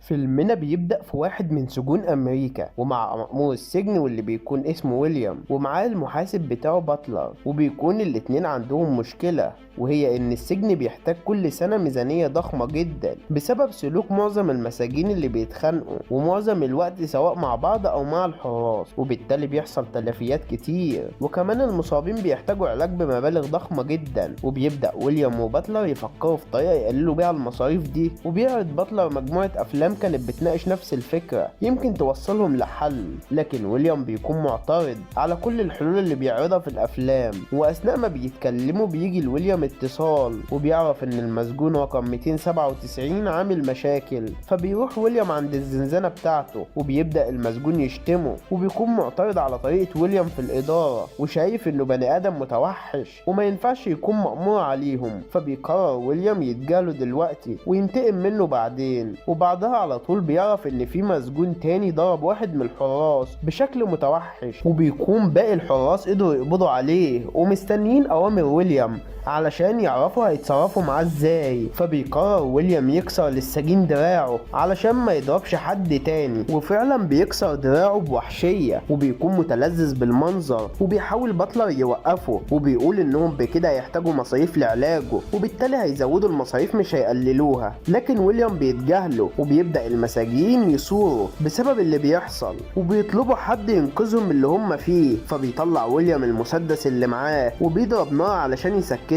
فيلمنا بيبدأ في واحد من سجون أمريكا، ومع مأمور السجن واللي بيكون اسمه ويليام، ومعاه المحاسب بتاعه باتلر. وبيكون الاتنين عندهم مشكلة، وهي إن السجن بيحتاج كل سنة ميزانية ضخمة جدا بسبب سلوك معظم المساجين اللي بيتخانقوا ومعظم الوقت سواء مع بعض أو مع الحراس، وبالتالي بيحصل تلفيات كتير، وكمان المصابين بيحتاجوا علاج بمبالغ ضخمة جدا. وبيبدأ ويليام وباتلر يفكروا في طريقة يقللوا بيها المصاريف دي، وبيعرض باتلر مجموعة أفلام كانت بتناقش نفس الفكرة يمكن توصلهم لحل، لكن ويليام بيكون معترض على كل الحلول اللي بيعرضها في الأفلام. وأثناء ما بيتكلموا بيجي لويليام اتصال، وبيعرف إن المسجون رقم 297 عامل مشاكل، فبيروح ويليام عند الزنزانة بتاعته وبيبدأ المسجون يشتمه، وبيكون معترض على طريقة ويليام في الإدارة وشايف إنه بني آدم متوحش وما ينفعش يكون مأمور عليهم. فبيقرر ويليام يتجاهله دلوقتي وينتقم منه بعدين. وبعدها على طول بيعرف إن في مسجون تاني ضرب واحد من الحراس بشكل متوحش، وبيكون باقي الحراس قدروا يقبضوا عليه ومستنيين أوامر ويليام علشان يعرفوا هيتصرفوا معاه ازاي. فبيقرر ويليام يكسر للسجين دراعه علشان ما يضربش حد تاني، وفعلا بيكسر دراعه بوحشية وبيكون متلذذ بالمنظر. وبيحاول باتلر يوقفه وبيقول انهم بكده هيحتاجوا مصاريف لعلاجه، وبالتالي هيزودوا المصاريف مش هيقللوها، لكن ويليام بيتجاهله وبيبدأ المساجين يصوروا بسبب اللي بيحصل وبيطلبوا حد ينقذهم من اللي هم فيه. فبيطلع ويليام المسدس اللي معاه وبيضرب نار علشان يسكتهم.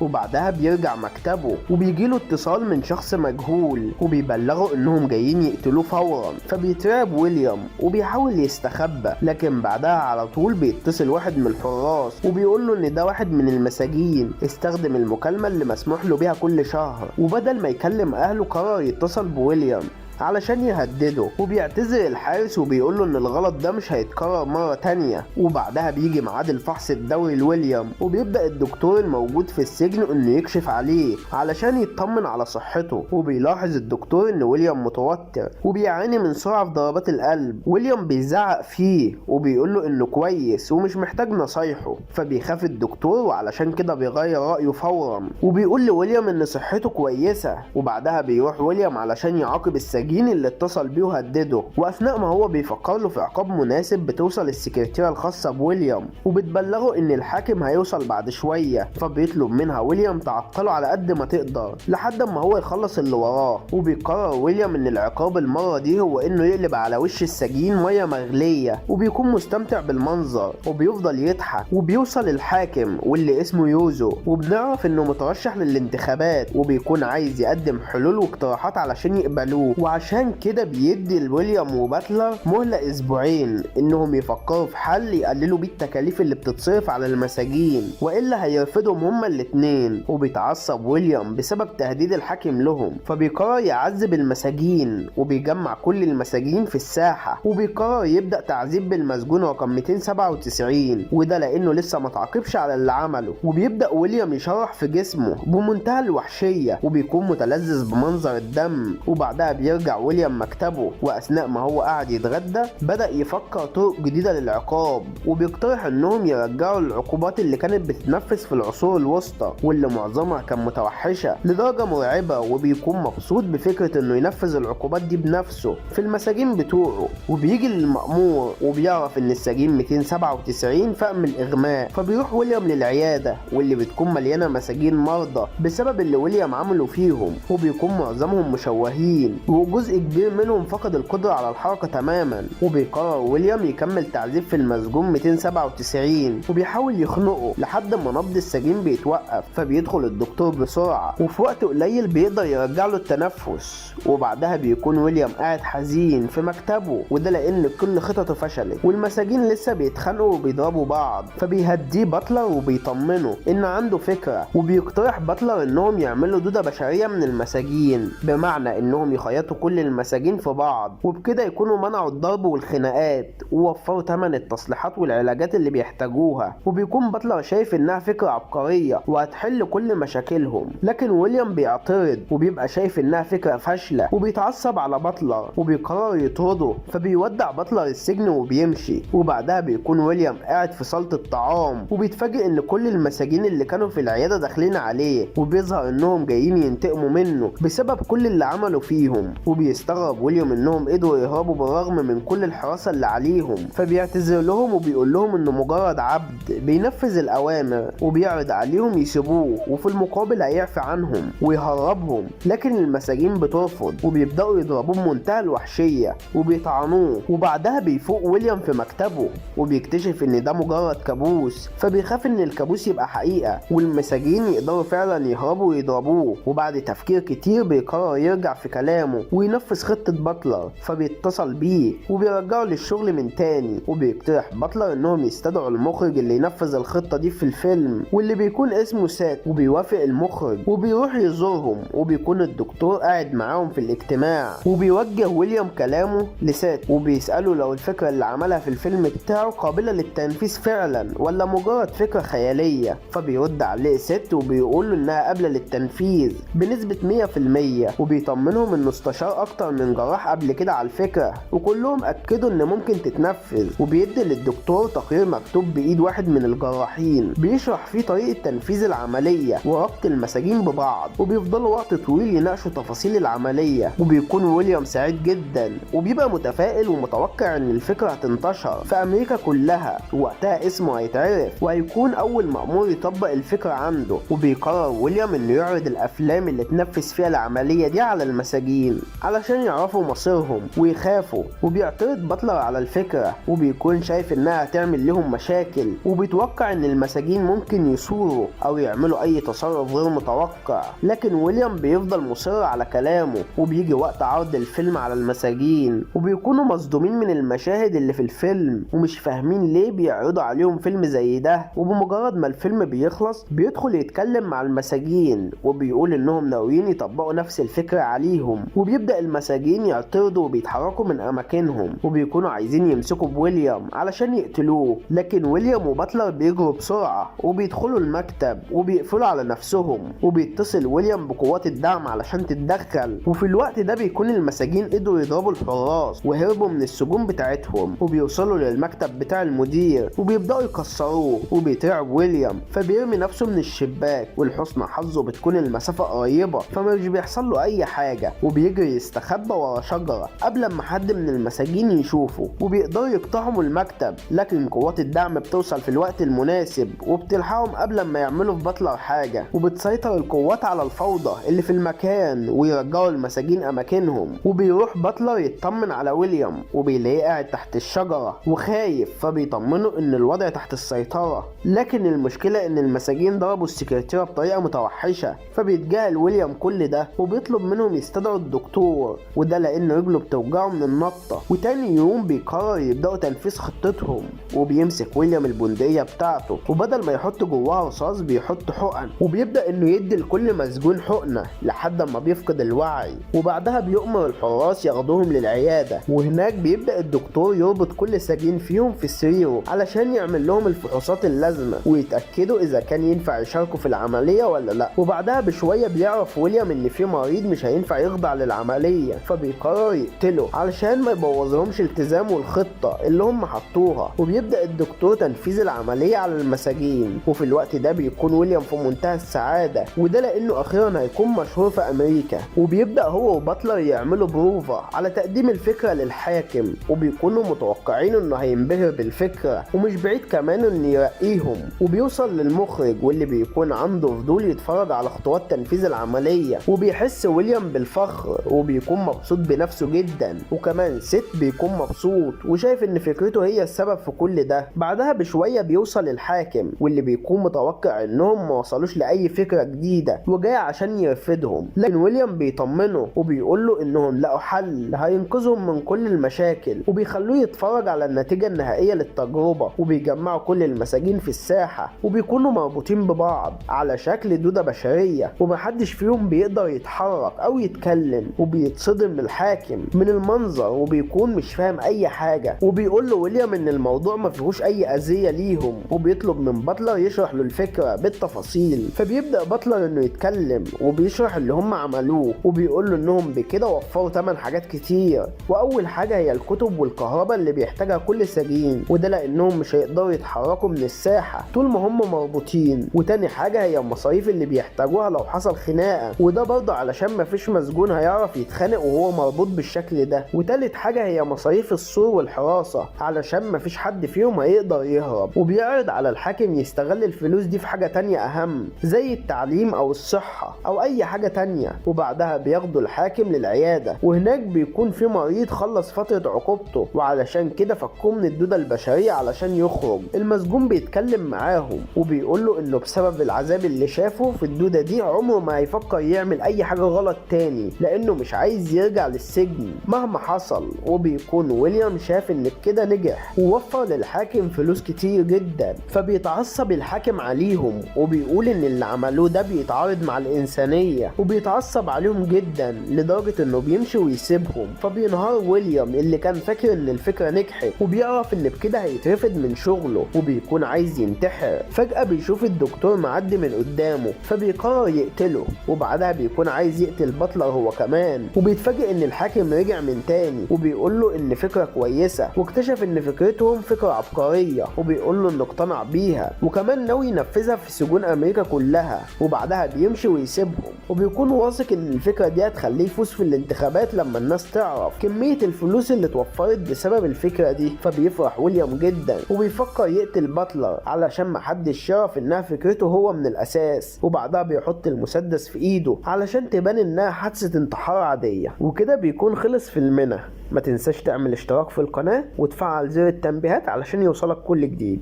وبعدها بيرجع مكتبه وبيجيله اتصال من شخص مجهول وبيبلغه انهم جايين يقتلوه فورا. فبيترعب ويليام وبيحاول يستخبى، لكن بعدها على طول بيتصل واحد من الحراس وبيقول له ان ده واحد من المساجين استخدم المكالمة اللي مسموح له بيها كل شهر، وبدل ما يكلم اهله قرر يتصل بويليام علشان يهدده. وبيعتذر الحارس وبيقول له ان الغلط ده مش هيتكرر مرة تانية. وبعدها بيجي ميعاد الفحص الدوري لويليام، وبيبدأ الدكتور الموجود في السجن انه يكشف عليه علشان يطمن على صحته. وبيلاحظ الدكتور ان ويليام متوتر وبيعاني من سرعة في ضربات القلب. ويليام بيزعق فيه وبيقول له انه كويس ومش محتاج نصايحه، فبيخاف الدكتور وعلشان كده بيغير رأيه فورا وبيقول لويليام ان صحته كويسة. وبعدها بيروح ويليام علشان يعاقب السجين اللي اتصل بيه وهدده، واثناء ما هو بيفكر له في عقاب مناسب بتوصل السكرتيرة الخاصة بويليام وبتبلغه ان الحاكم هيوصل بعد شوية، فبيطلب منها ويليام تعطله على قد ما تقدر لحد ما هو يخلص اللي وراه. وبيقرر ويليام ان العقاب المرة دي هو انه يقلب على وش السجين مية مغلية، وبيكون مستمتع بالمنظر وبيفضل يضحك. وبيوصل الحاكم واللي اسمه يوزو، وبنعرف انه مترشح للانتخابات وبيكون عايز يقدم حلول واقتراحات علشان يقبلوه، وعشان كده بيدي لويليام وباتلر مهلة اسبوعين انهم يفكروا في حل يقللوا بيه التكاليف اللي بتتصرف على المساجين، والا هيرفضهم هما الاتنين. وبيتعصب ويليام بسبب تهديد الحاكم لهم، فبيقرر يعذب المساجين وبيجمع كل المساجين في الساحة، وبيقرر يبدأ تعذيب بالمسجون رقم 297، وده لانه لسه ما تعاقبش على اللي عمله. وبيبدأ ويليام يشرح في جسمه بمنتهى الوحشية وبيكون متلذذ بمنظر الدم. وبعدها بيرجع ويليام مكتبه، واثناء ما هو قاعد يتغدى بدأ يفكر طرق جديدة للعقاب، وبيقترح انهم يرجعوا العقوبات اللي كانت بتتنفذ في العصور الوسطى واللي معظمها كان متوحشة لدرجة مرعبة، وبيكون مبسوط بفكرة انه ينفذ العقوبات دي بنفسه في المساجين بتوعه. وبيجي للمأمور وبيعرف ان السجين 297 فاق من الإغماء، فبيروح ويليام للعيادة واللي بتكون مليانة مساجين مرضى بسبب اللي ويليام عمله فيهم، وبيكون معظمهم مشوهين وجزء كبير منهم فقد القدرة على الحركة تماما. وبيقرر ويليام يكمل تعذيب في المسجون 297 وبيحاول يخنقه لحد ما نبض السجين بيتوقف، فبيدخل الدكتور بسرعة وفي وقت قليل بيقدر يرجع له التنفس. وبعدها بيكون ويليام قاعد حزين في مكتبه، وده لأن كل خططه فشلت والمساجين لسه بيتخانقوا وبيضربوا بعض. فبيهديه باتلر وبيطمنه إن عنده فكرة، وبيقترح باتلر إنهم يعملوا دودة بشرية من المساجين، بمعنى إنهم يخيطوا كل المساجين في بعض، وبكده يكونوا منعوا الضرب والخناقات ووفروا ثمن التصليحات والعلاجات اللي بيحتاجوها. وبيكون باتلر شايف إنها فكرة عبقرية وهتحل كل مشاكلهم، لكن ويليام بيعترض وبيبقى شايف إنها فكرة فاشلة وبيتعصب على باتلر وبيقرر يطرده. فبيودع باتلر السجن وبيمشي. وبعدها بيكون ويليام قاعد في صالة الطعام وبيتفاجئ إن كل المساجين اللي كانوا في العيادة داخلين عليه، وبيظهر إنهم جايين ينتقموا منه بسبب كل اللي عمله فيهم. وبيستغرب ويليام انهم قدروا يهربوا بالرغم من كل الحراسة اللي عليهم، فبيعتذر لهم وبيقول لهم انه مجرد عبد بينفذ الاوامر، وبيعرض عليهم يسيبوه وفي المقابل هيعفي عنهم ويهربهم. لكن المساجين بترفض وبيبدأوا يضربوه بمنتهى الوحشية وبيطعنوه. وبعدها بيفوق ويليام في مكتبه وبيكتشف ان ده مجرد كابوس، فبيخاف ان الكابوس يبقى حقيقة والمساجين يقدروا فعلا يهربوا ويضربوه. وبعد تفكير كتير بيقرر يرجع في كلامه وينفذ خطة باتلر، فبيتصل بيه وبيرجعه للشغل من تاني. وبيقترح باتلر انهم يستدعوا المخرج اللي ينفذ الخطة دي في الفيلم واللي بيكون اسمه سات، وبيوافق المخرج وبيروح يزورهم، وبيكون الدكتور قاعد معاهم في الاجتماع. وبيوجه ويليام كلامه لسات وبيسأله لو الفكرة اللي عملها في الفيلم بتاعه قابلة للتنفيذ فعلا ولا مجرد فكرة خيالية. فبيرد عليه ست وبيقول له انها قابلة للتنفيذ بنسبة 100%، وبيطمنهم انه استشار اكتر من جراح قبل كده على الفكرة وكلهم اكدوا ان ممكن تتنفذ. وبيدي للدكتور تقرير مكتوب بايد واحد من الجراحين بيشرح فيه طريقة تنفيذ العملية وربط المساجين ببعض، وبيفضلوا وقت طويل يناقشوا تفاصيل العملية. وبيكون ويليام سعيد جدا وبيبقى متفائل ومتوقع ان الفكرة هتنتشر في امريكا كلها، ووقتها اسمه هيتعرف وهيكون اول مأمور يطبق الفكرة عنده. وبيقرر ويليام انه يعرض الافلام اللي تنفذ فيها العملية دي على المساجين علشان يعرفوا مصيرهم ويخافوا. وبيعترض باتلر على الفكرة وبيكون شايف انها هتعمل لهم مشاكل، وبيتوقع ان المساجين ممكن يثوروا او يعملوا اي تصرف غير متوقع. لكن ويليام بيفضل مصر على كلامه، وبيجي وقت عرض الفيلم على المساجين وبيكونوا مصدومين من المشاهد اللي في الفيلم ومش فاهمين ليه بيعرضوا عليهم فيلم زي ده. وبمجرد ما الفيلم بيخلص بيدخل يتكلم مع المساجين وبيقول انهم ناويين يطبقوا نفس الفكرة عليهم. وبيبدأ المساجين يعترضوا وبيتحركوا من اماكنهم وبيكونوا عايزين يمسكوا بويليام علشان يقتلوه، لكن ويليام وباتلر بيجروا بسرعة وبيدخلوا المكتب وبيقفلوا على نفسهم. وبيتصل ويليام بقوات الدعم علشان تتدخل، وفي الوقت ده بيكون المساجين قدروا يضربوا الحراس وهربوا من السجون بتاعتهم، وبيوصلوا للمكتب بتاع المدير وبيبدأوا يكسروه. وبيترعب ويليام فبيرمي نفسه من الشباك، ولحسن حظه بتكون المسافة قريبة فمش بيحصل له أي حاجة، وبيجري يستخبى ورا شجرة قبل ما حد من المساجين يشوفه، وبيقدروا يقتحموا المكتب. لكن قوات الدعم بتوصل في الوقت المناسب وبتلحقهم قبل ما يعملوا في باتلر حاجة، وبتسيطر القوات على الفوضى اللي في المكان ويرجعوا المساجين أماكنهم. وبيروح باتلر يطمن على ويليام وبيلاقيه قاعد تحت الشجرة وخايف، فبيطمنه إن الوضع تحت السيطرة. لكن المشكلة إن المساجين ضربوا السكرتيرة بطريقة متوحشة، فبيتجاهل ويليام كل ده وبيطلب منهم يستدعوا الدكتور، وده لأن رجله بتوجعه من النطة. وتاني يوم بيقرر يبدأوا تنفيذ خطتهم، وبيمسك ويليام البندقية بتاعته وبدل ما يحط جواها رصاص بيحط حقن، وبيبدأ إنه يدي لكل مسجون حقنة لحد ما بيفقد الوعي. وبعدها بيؤمر الحراس ياخدوهم للعيادة، وهناك بيبدأ الدكتور يربط كل سجين فيهم في سريره علشان يعمل لهم الفحوصات اللازمة ويتأكدوا إذا كان ينفع يشاركوا في العملية ولا لا. وبعدها بشوية بيعرف ويليام إن في مريض مش هينفع يخضع للعملية، فبيقرر يقتله علشان ما يبوظلهمش التزامه الخطة اللي هم حطوها. وبيبدأ الدكتور تنفيذ العملية على المساجين، وفي الوقت ده بيكون ويليام في منتهى السعادة، وده لأنه أخيرا هيكون مشهور في أمريكا. وبيبدأ هو وباتلر يعملوا بروفا على تقديم الفكرة للحاكم، وبيكونوا متوقعين إنه هينبهر بالفكرة ومش بعيد كمان إنه يرقيهم. وبيوصل للمخرج واللي بيكون عنده فضول يتفرج على خطوات تنفيذ العملية، وبيحس ويليام بالفخر وبيكون مبسوط بنفسه جدا، وكمان ست بيكون مبسوط وشايف إن فكرته هي السبب في كل ده. بعدها بشوية بيوصل الحاكم واللي بيكون متوقع إنهم ما وصلوش لأي فكرة جديدة وجاي عشان يرفضهم، لكن ويليام بيطمنه وبيقول له إنهم لقوا حل هينقذهم من كل المشاكل، وبيخلوه يتفرج على النتيجة النهائية للتجربة. وبيجمعوا كل المساجين في الساحة وبيكونوا مربوطين ببعض على شكل دودة بشرية، ومحدش فيهم بيقدر يتحرك أو يتكلم. وبيتصدم الحاكم من المنظر وبيكون مش فاهم أي حاجة، وبيقول له ويليام إن الموضوع ما فيهوش أي أذية ليهم، وبيطلب من باتلر يشرح له الفكرة بالتفاصيل. فبيبدأ باتلر إنه يتكلم وبيشرح اللي هم عملوه، وبيقول له إنهم بكده وفروا 8 حاجات كتير، وأول حاجة هي الكتب والكهرباء اللي بيحتاجها كل سجين، وده لأنهم مش هيقدروا يتحركوا من الساحة طول ما هم مربوطين. وتاني حاجة هي المصاريف اللي بيحتاجوها لو حصل خناقة، وده برضه علشان مفيش مسجون هيعرف بيتخانق وهو مربوط بالشكل ده. وتالت حاجة هي مصاريف السور والحراسة علشان مفيش حد فيهم هيقدر يهرب. وبيعرض على الحاكم يستغل الفلوس دي في حاجة تانية أهم زي التعليم أو الصحة أو أي حاجة تانية. وبعدها بياخدوا الحاكم للعيادة، وهناك بيكون في مريض خلص فترة عقوبته، وعلشان كده فكوه من الدودة البشرية علشان يخرج. المسجون بيتكلم معاهم وبيقول له انه بسبب العذاب اللي شافه في الدودة دي عمره ما هيفكر يعمل اي حاجة غلط تاني، لانه مش عايز يرجع للسجن مهما حصل. وبيكون ويليام شاف ان كده نجح ووفر للحاكم فلوس كتير جدا، فبيتعصب الحاكم عليهم وبيقول ان اللي عملوه ده بيتعارض مع الانسانية، وبيتعصب عليهم جدا لدرجة انه بيمشي ويسيبهم. فبينهار ويليام اللي كان فاكر ان الفكرة نجحت، وبيعرف ان بكده هيترفد من شغله وبيكون عايز ينتحر. فجأة بيشوف الدكتور معدي من قدامه فبيقرر يقتله، وبعدها بيكون عايز يقتل باتلر هو كمان. وبيتفاجئ ان الحاكم رجع من تاني وبيقول له ان فكرة كويسة، واكتشف ان فكرتهم فكرة عبقرية، وبيقول له انه اقتنع بيها وكمان ناوي ينفذها في سجون امريكا كلها. وبعدها بيمشي ويسيبهم، وبيكون واثق ان الفكرة دي هتخليه يفوز في الانتخابات لما الناس تعرف كمية الفلوس اللي اتوفرت بسبب الفكرة دي. فبيفرح ويليام جدا وبيفكر يقتل باتلر علشان محدش يعرف انها فكرته هو من الاساس. وبعدها بيحط المسدس في ايده علشان تبان انها حادثة انتحار عادية. وكده بيكون خلص فيلمنا. ما تنساش تعمل اشتراك في القناة وتفعل زر التنبيهات علشان يوصلك كل جديد.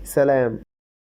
سلام.